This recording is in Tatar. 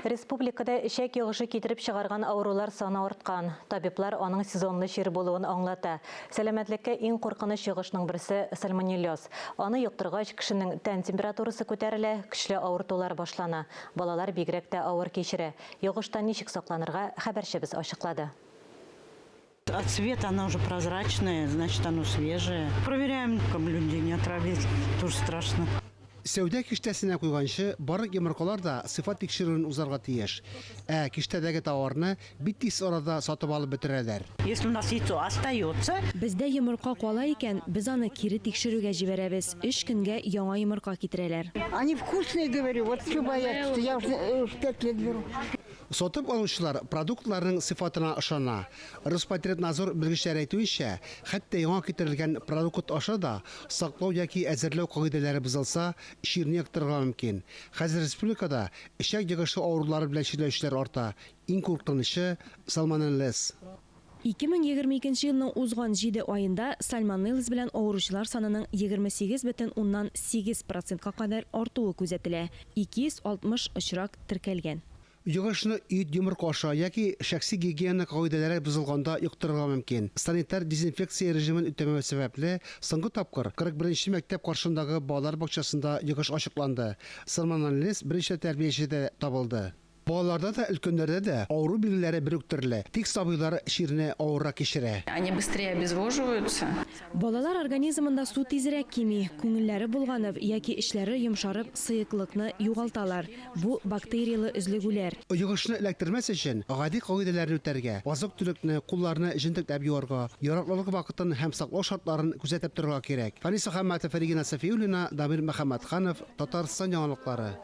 Республикада эчәк йогышы китереп чыгарган авырулар саны арткан. Табиблар аның сезонлы чир булуын аңлата. Сәламәтлеккә иң куркыныч йогышның берсе, сальмонеллез. Аны йоктыргач, кешенең тән температурасы күтәрелә, көчле авыртулар башлана. Балалар бигрәк тә авыр кичерә. Йогыштан ничек сакланырга, хәбәрчебез ачыклады. От цвета она уже прозрачная, значит, оно свежее. Проверяем, как людей не отравить, тоже страшно. Сәүдә киштәсенә куйганчы, барлык йомыркалар да сыйфат тикшерүен узарга тиеш. Ә киштәдәге товарны бик тиз арада сатып алып бетерәләр. Если у нас яйцо остается. Бездә йомырка кала икән, без аны кире тикшерүгә җибәрәбез. Өч көнгә яңа йомырка китерәләр. Они вкусные, говорю, вот что бояться-то, я уже 5 лет беру. Сатып алучылар продуктларның сыйфатына ышана. Роспотребнадзор белгечләре әйтүенчә, хәтта яңа китерелгән продукт аша да, саклау яки әзерләү кагыйдәләре бозылса, чирне йоктырырга мөмкин. Хәзер республикада эчәк йогышлы авырулары белән чирләүчеләр арта. Иң куркынычы, сальмонеллез. 2022 елның узган җиде аенда сальмонеллез белән авыручылар санының 28,8 процентка кадәр артуы күзәтелә, 260 очрак теркәлгән. Йогышны ит, йомырка аша яки шәхси гигиена кагыйдәләре бозылганда йоктырырга мөмкин. Санитар дезинфекция режимын үтәмәү сәбәпле, соңгы тапкыр 41 нче мәктәп каршындагы балалар бакчасында йогыш ачыкланды. Сальмонеллез берничә тәрбиячедә табылды. Балаларда да, өлкәннәрдә дә авыру билгеләре бер үк төрле, тик сабыйлар чирне авыррак кичерә. Они быстрее обезвоживаются. Балалар организмында су тизрәк кими, күңелләре болганып яки эчләре йомшарып сыеклыкны югалталар. Бу, бактерияле өзлегүләр. Йогышны эләктермәс өчен, гади кагыйдәләрне үтәргә, азык-төлекне, кулларны җентекләп юарга, яраклылык вакытын һәм саклау шартларын күзәтеп торырга кирәк. Фәнис Мөхәммәтов, Регина Сафиуллина, Дамир Мөхәммәтханов, Татарстан яңалыклары.